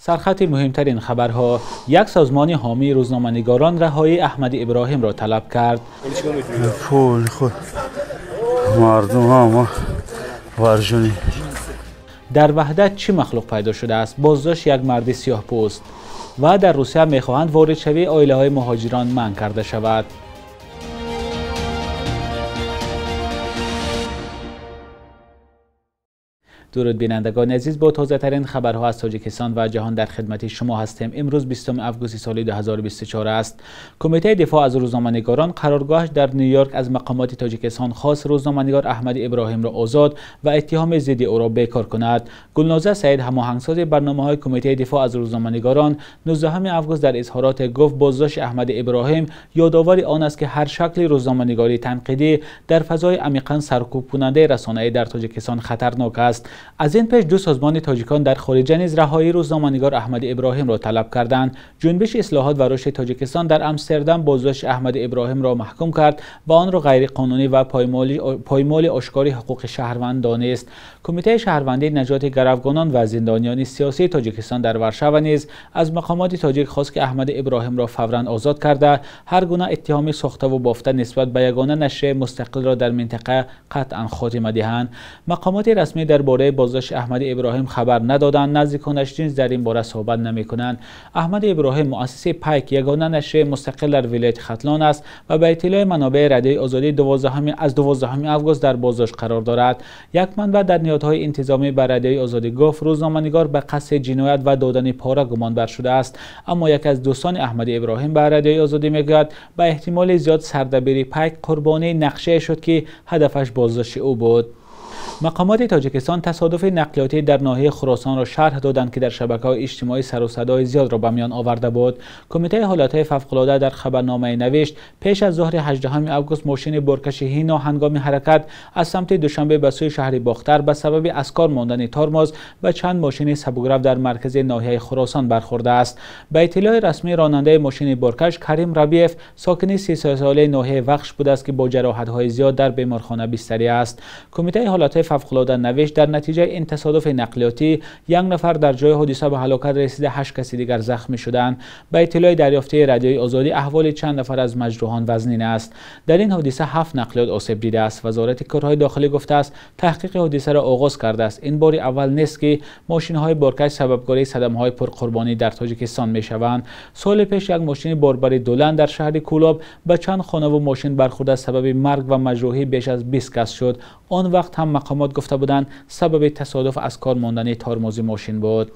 Сархати муҳимтарин хабарҳо. Як созмони ҳомии рӯзноманигорон раҳоии Аҳмади Иброҳимро талаб кард. Пул худ мардум ҳама варжунӣ. Дар Ваҳдат чӣ махлуқ пайдо шудааст? Боздошт як марди сиёҳпӯст. Ва дар Русия мехоҳанд воридшавии оилаҳои муҳоҷирон манъ карда шавад. Дуруд бинандагони азиз, бо тозатарин хабарҳо аз Тоҷикистон ва ҷаҳон дар хидмати шумо ҳастем. Имрӯз 20 августи соли 2024 аст. Кумитаи дифоъ аз рӯзноманигорон қароргоҳаш дар Нью-Йорк аз мақомоти Тоҷикистон хост рӯзноманигор Аҳмади Иброҳимро озод ва иттиҳоми зидди ӯро бекор кунад. Гулноза Саид, ҳамоҳангсози барномаҳои Кумитаи дифоъ аз рӯзноманигорон, 19 август дар изҳорот гуфт боздошти Аҳмади Иброҳим ёдовари он аст, ки ҳар шакли рӯзноманигории танқидӣ дар фазои амиқан саркӯбкунандаи расонаӣ дар Тоҷикистон хатарнок аст. Аз ин пеш ду созмони тоҷикон дар хориҷа низ раҳоии рӯзноманигор Аҳмади Иброҳимро талаб карданд. Ҷунбиши ислоҳот ва рушди Тоҷикистон дар Амстердам боздошти Аҳмади Иброҳимро маҳкум кард ва онро ғайриқонунӣ ва поймоли ошкори ҳуқуқи шаҳрванд донист. Кумитаи шаҳрвандии наҷоти гаравгонон ва зиндониёни сиёсии Тоҷикистон дар Варшава низ аз мақомоти тоҷик хост, ки Аҳмади Иброҳимро фавран озод карда, ҳар гуна иттиҳоми сохтаву бофта нисбат ба ягона нашрияи мустақилро дар минтақа қатъан хотима диҳанд. Мақомоти расмӣ дар бораи боздошти Аҳмади Иброҳим хабар надоданд, наздиконаш низ дар ин бора суҳбат намекунанд. Аҳмади Иброҳим муассиси Пайк, ягона нашрияи мустақил дар вилояти Хатлон аст ва ба иттилои манобеи Радиои Озодӣ аз 12 август дар боздошт қарор дорад. Як манбаъ дар ниҳодҳои интизомӣ ба Радиои Озодӣ гуфт рӯзноманигор ба қасди ҷиноят ва додани пора гумонбар шудааст. Аммо яке аз дӯстони Аҳмади Иброҳим ба Радиои Озодӣ мегӯяд ба эҳтимоли зиёд сардабири Пайк қурбонии нақшае шуд, ки ҳадафаш боздошти ӯ буд. Мақомоти Тоҷикистон тасодуфи нақлиётӣ дар ноҳияи Хуросонро шарҳ доданд, ки дар шабакаҳои иҷтимоӣ сару садои зиёдро ба миён оварда буд. Кумитаи ҳолатҳои фавқулода дар хабарномае навишт пеш аз зуҳри 18 август мошини боркаши Ҳино ҳангоми ҳаракат аз самти Душанбе ба сӯи шаҳри Бохтар ба сабаби аз кор мондани тормоз ба чанд мошини сабукрав дар маркази ноҳияи Хуросон бархӯрдааст. Ба иттилои расмӣ ронандаи мошини боркаш Карим Рабиев, сокини 33-солаи ноҳияи Вахш будааст, ки бо ҷароҳатҳои зиёд дар беморхона бистарӣ аст. Кумитаи ҳолатҳои фавқулода навишт дар натиҷаи ин тасодуфи нақлиётӣ як нафар дар ҷои ҳодиса ба ҳалокат расида, 8 каси дигар захмӣ шуданд. Ба иттилои дарёфтии Радиои Озодӣ аҳволи чанд нафар аз маҷрӯҳон вазнин аст. Дар ин ҳодиса 7 нақлиёт осеб дидааст. Вазорати корҳои дохилӣ гуфтааст таҳқиқи ҳодисаро оғоз кардааст. Ин бори аввал нест, ки мошинҳои боркаш сабабгори садамаҳои пурқурбонӣ дар Тоҷикистон мешаванд. Соли пеш як мошини борбари Дулан дар шаҳри Кӯлоб ба чанд хонаву мошин бархӯрда сабаби марг ва маҷрӯҳӣ беш аз 20 кас шуд. Он вақт ҳам мақомот гуфта буданд сабаби тасодуф аз кор мондани тормози мошин буд.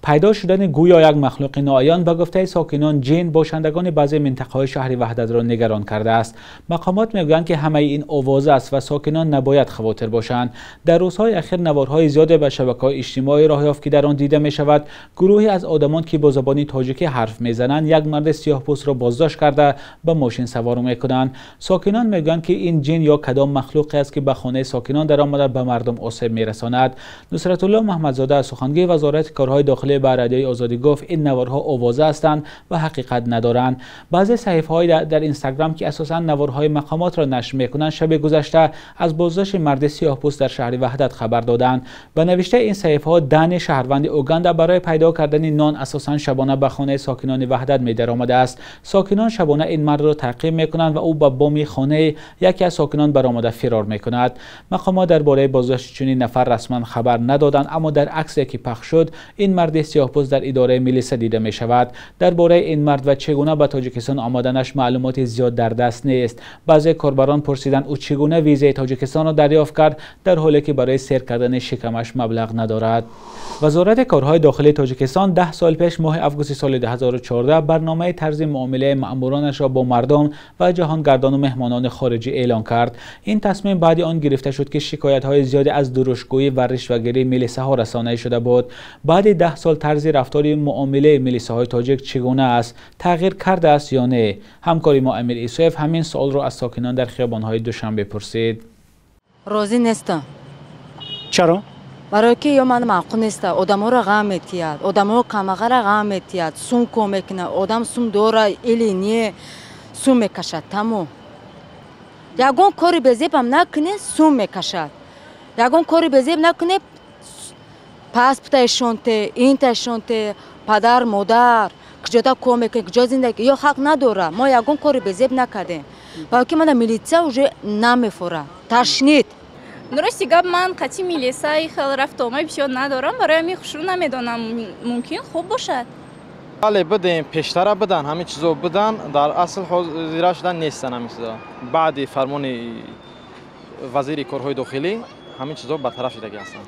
Пайдо шудани гӯё як махлуқи ноаён ба гуфтаи сокинон ҷин бошандагони баъзе минтақаҳои шаҳри Ваҳдатро нигарон кардааст. Мақомот мегӯянд, ки ҳамаи ин овоза аст ва сокинон набояд хавотир бошанд. Дар рӯзҳои ахир наворҳои зиёде ба шабакаҳои иҷтимоӣ роҳ ёфт, ки дар он дида мешавад гурӯҳе аз одамон, ки бо забони тоҷикӣ ҳарф мезананд, як марди сиёҳпӯстро боздошт карда ба мошин савор мекунанд. Сокинон мегӯянд, ки ин ҷин ё кадом махлуқе аст, ки ба хонаи сокинон даромада ба мардум осеб мерасонад. Нусратулло Маҳмадзода, сухангӯи Вазорати корҳои дохилӣ, ба Радиои Озодӣ гуфт ин наворҳо овоза ҳастанд ва ҳақиқат надоранд. Баъзе саҳифаҳои дар Инстаграм, ки асосан наворҳои мақомотро нашр мекунанд, шаби гузашта аз боздошти марди сиёҳпӯст дар шаҳри Ваҳдат хабар доданд. Ба навиштаи ин саҳифаҳо Дани, шаҳрванди Уганда, барои пайдо кардани нон асосан шабона ба хонаи сокинони Ваҳдат медаромадааст. Сокинон шабона ин мардро таъқиб мекунанд ва ӯ ба боми хонаи яке аз сокинон баромада фирор мекунад. Мақомот дар бораи боздошти чунин нафар расман хабар надоданд, аммо дар аксе ки пахш шуд ин марди сиёҳпӯст дар идораи милиса дида мешавад. Дар бораи ин мард ва чӣ гуна ба Тоҷикистон омаданаш маълумоти зиёд дар даст нест. Баъзе корбарон пурсиданд ӯ чӣ гуна визаи Тоҷикистонро дарёфт кард, дар ҳоле ки барои сер кардани шикамаш маблағ надорад. Вазорати корҳои дохилии Тоҷикистон 10 сол пеш моҳи августи соли 2014 барномаи тарзи муомилаи маъмуронашро бо мардум ва ҷаҳонгардону меҳмонони хориҷӣ эълон кард. Ин тасмим баъди он гирифта шуд, ки шикоятҳои зиёде аз дурушгӯӣ ва ришвагирии милисаҳо расонаӣ шуда буд. Баъди 10 сол тарзи рафтори муомилаи милисаҳои тоҷик чӣ гуна аст? Тағйир кардааст ё не? Ҳамкори мо Амир Исоев ҳамин суолро аз сокинон дар хиёбонҳои Душанбе пурсид. Розӣ нестам. Чаро? Барои ки ё ман маъқул неста, одаморо ғам метиҳад, одаморо камағара ғам метиҳад, сум ко мекунад, одам сум дора или не, сум мекашад, тамом. Ягон кори безебам накунӣ, сум мекашад. Ягон кори безеб накунӣ, Паспорташон те, инташон те, падар, модар, куҷода кор мекунед, куҷо зиндагӣ, ё ҳақ надора. Мо ягон кори безеб накардем. Балки мана милиция уже намефора. Ташнид. Рости гап, ман қати милисаи хел рафтуомади бисёр надорам, барои ҳамин хушрӯ намедонам, мумкин хуб бошад. Бале, будем, пештара будан, ҳамин чизо будан, дар асл ҳозира шудан нестан ҳамин чизо. Баъди фармони вазири корҳои дохилӣ ҳамин чизо бартараф шудагӣ ҳастанд.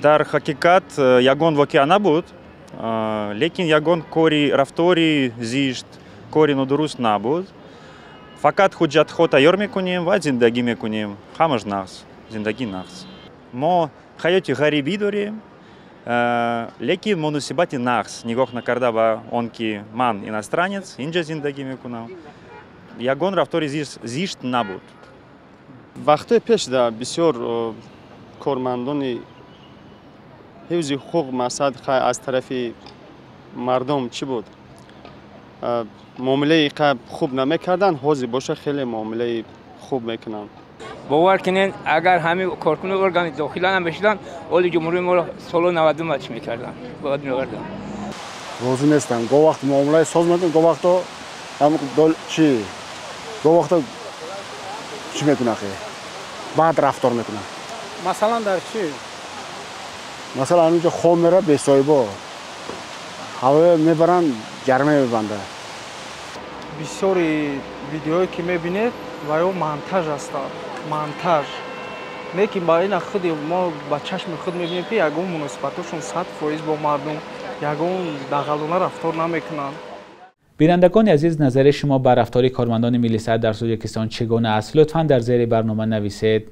Дар ҳақиқат ягон воқеа набуд, лекин ягон кори рафтори зишт, кори нодуруст набуд. Фақат ҳуҷҷатҳо тайёр мекунем ва зиндагӣ мекунем. Ҳамаш нағз, зиндагӣ нағз. Мо ҳаёти ғарибӣ дорем, лекин муносибати нағз, нигоҳ накарда ба он ки ман иностранец, инҷа зиндагӣ мекунам. Ягон рафтори зишт набуд. Вақтҳои пеш да бисёр кормандони ҳифзи ҳуқуқ мақсад аз тарафи мардум чӣ буд? Муомилаи хуб намекарданд, ҳозир боша хеле муомилаи хуб мекунанд. Бовар кунед, агар ҳамин коркуни органи дохила намешуданд, оли ҷумҳурии моро соли 92 мач мекарданд, бояд меоварданд. Розӣ нестам. Гоҳ вақт муомилаи соз мекунанд, гоҳ вақто чӣ? Гоҳ вақто чӣ мекунанд ахи? Бад рафтор мекунанд. Масалан дар чӣ? Масалан онҷо хоб меравад бесоҳибо. Ҳаво мебаранд, ҷарма мебанданд. Бисёри видеое ки мебинед, ва ё монтаж ҳастанд. Монтаж. Не ки ба ина худи мо ба чашми худ мебинем, ки ягон муносибатошон 100% бо мардум, ягон дағалона рафтор намекунанд. Бинандагони азиз, назари шумо ба рафтори кормандони милиса дар Тоҷикистон чӣ гуна аст? Лутфан дар зери барнома нависед.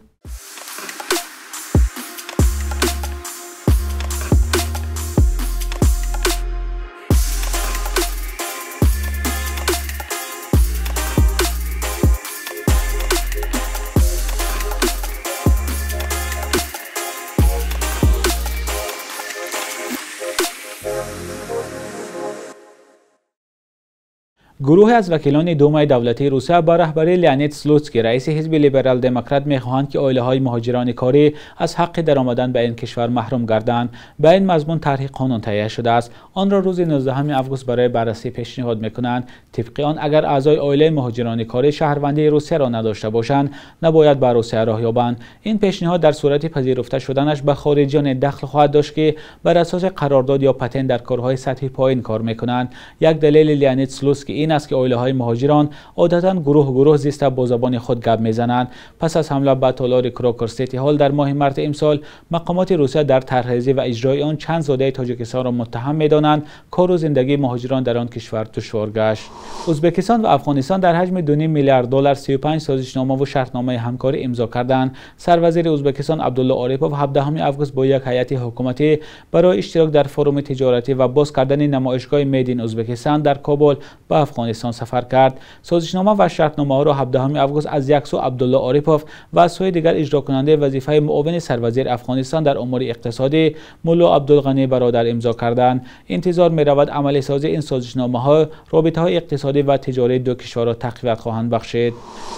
Гурӯҳе аз вакилони Думаи давлатии Русия ба раҳбарии Леонид Слутский, раиси ҳизби либерал-демократ, мехоҳанд, ки оилаҳои муҳоҷирони корӣ аз ҳаққи даромадан ба ин кишвар маҳрум гарданд. Ба ин мазмун тарҳи қонун таҳия шудааст. Онро рӯзи 19 август барои баррасӣ пешниҳод мекунанд. Тибқи он, агар аъзои оилаи муҳоҷирони корӣ шаҳрвандии Русияро надошта бошанд, набояд ба Русия роҳ ёбанд. Ин пешниҳод дар сурати пазируфта шуданаш ба хориҷиёне дахл хоҳад дошт, ки бар асоси қарордод ё патент дар корҳои сатҳи поин кор мекунанд. Як далели Леонид Слутский ин аст, ки оилаҳои муҳоҷирон одатан гурӯҳ-гурӯҳ зиста бо забони худ гап мезананд. Пас аз ҳамла ба толори Крокус Сити Ҳол дар моҳи марти имсол, мақомоти Русия дар тарҳрезӣ ва иҷрои он чанд зодаи Тоҷикистонро муттаҳам медонанд. Кору зиндагии муҳоҷирон дар он кишвар душвор гашт. Ӯзбекистон ва Афғонистон дар ҳаҷми 2,5 миллиард доллар 35 созишнома ва шартномаи ҳамкорӣ имзо карданд. Сарвазири Ӯзбекистон Абдулло Орипов 17 август бо як ҳайати ҳукуматӣ барои иштирок дар форуми тиҷоратӣ ва боз кардани намоишгоҳи Made in Узбекистон дар Кобул ба Афғонистон сафар кард. Созишнома ва шартномаҳоро 17 август аз як сӯ Абдулло Орипов ва аз сӯи дигар иҷрокунандаи вазифаи муовини сарвазири Афғонистон дар умури иқтисодӣ Мулло Абдулғанӣ Бародар имзо карданд. Интизор меравад амалисозии ин созишномаҳо робитаҳои иқтисодӣ ва тиҷории ду кишварро тақвият хоҳанд бахшид.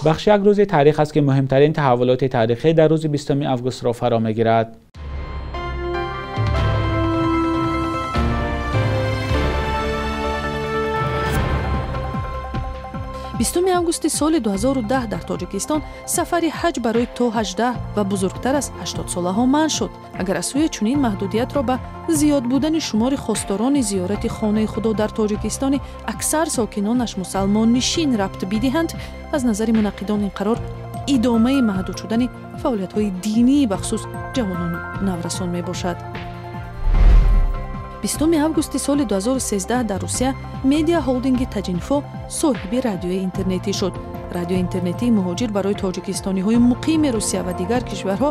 Бахши як рӯзи таърих аст, ки муҳимтарин таҳаввулоти таърихӣ дар рӯзи 20 августро фаро мегирад. 20 августи соли 2010 дар Тоҷикистон сафари ҳаҷ барои то 18 ва бузургтар аз 80 солаҳо манъ шуд. Агар аз сӯи чунин маҳдудиятро ба зиёд будани шумори хосторони зиёрати хонаи Худо дар Тоҷикистони аксар сокинонаш мусалмоннишин рабт бидиҳанд, аз назари мунаққидон ин қарор идомаи маҳдуд шудани фаъолиятҳои динии бахусус ҷавонону наврасон мебошад. 20 августи соли 2013 дар Русия медиа холдинги Таҷинфо соҳиби радиои интернетӣ шуд. Радиои интернетии муҳоҷир барои тоҷикистониҳои муқими Русия ва дигар кишварҳо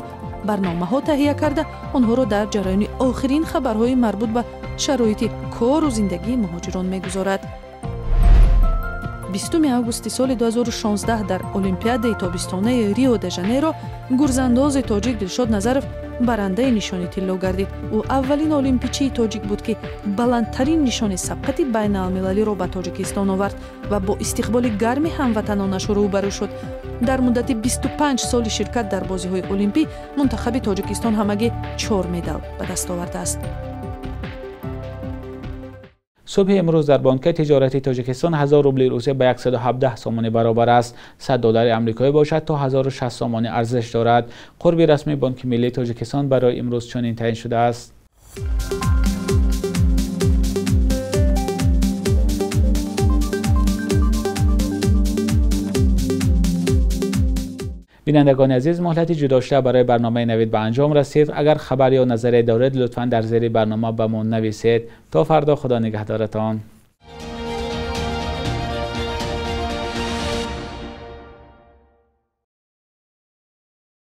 барномаҳо таҳия карда, онҳоро дар ҷараёни охирин хабарҳои марбут ба шароити кору зиндагии муҳоҷирон мегузорад. 20 августи соли 2016 дар Олимпиадаи тобистонаи Рио-де-Жанейро гурзандози тоҷик Дилшод Назаров барандаи нишони тилло гардид. Ӯ аввалин олимпичии тоҷик буд, ки баландтарин нишони сабқати байналмилалиро ба Тоҷикистон овард ва бо истиқболи гарми ҳамватанонаш рӯбарӯ шуд. Дар муддати 25 соли ширкат дар бозиҳои олимпӣ мунтахаби Тоҷикистон ҳамагӣ 4 медал ба даст овардааст. Субҳи имрӯз дар бонки тиҷорати Тоҷикистон 1000 рубли Русия ба 117 сомонӣ баробар аст. 100 доллари амрикоӣ бошад то 1060 сомонӣ арзиш дорад. Қурби расмии Бонки миллии Тоҷикистон барои имрӯз чунин таъин шудааст. Бинандагони азиз, муҳлати ҷудошуда барои барномаи Навид ба анҷом расид. Агар хабар ё назаре доред, лутфан дар зери барнома ба мо нависед. То фардо, Худо нигаҳдоратон.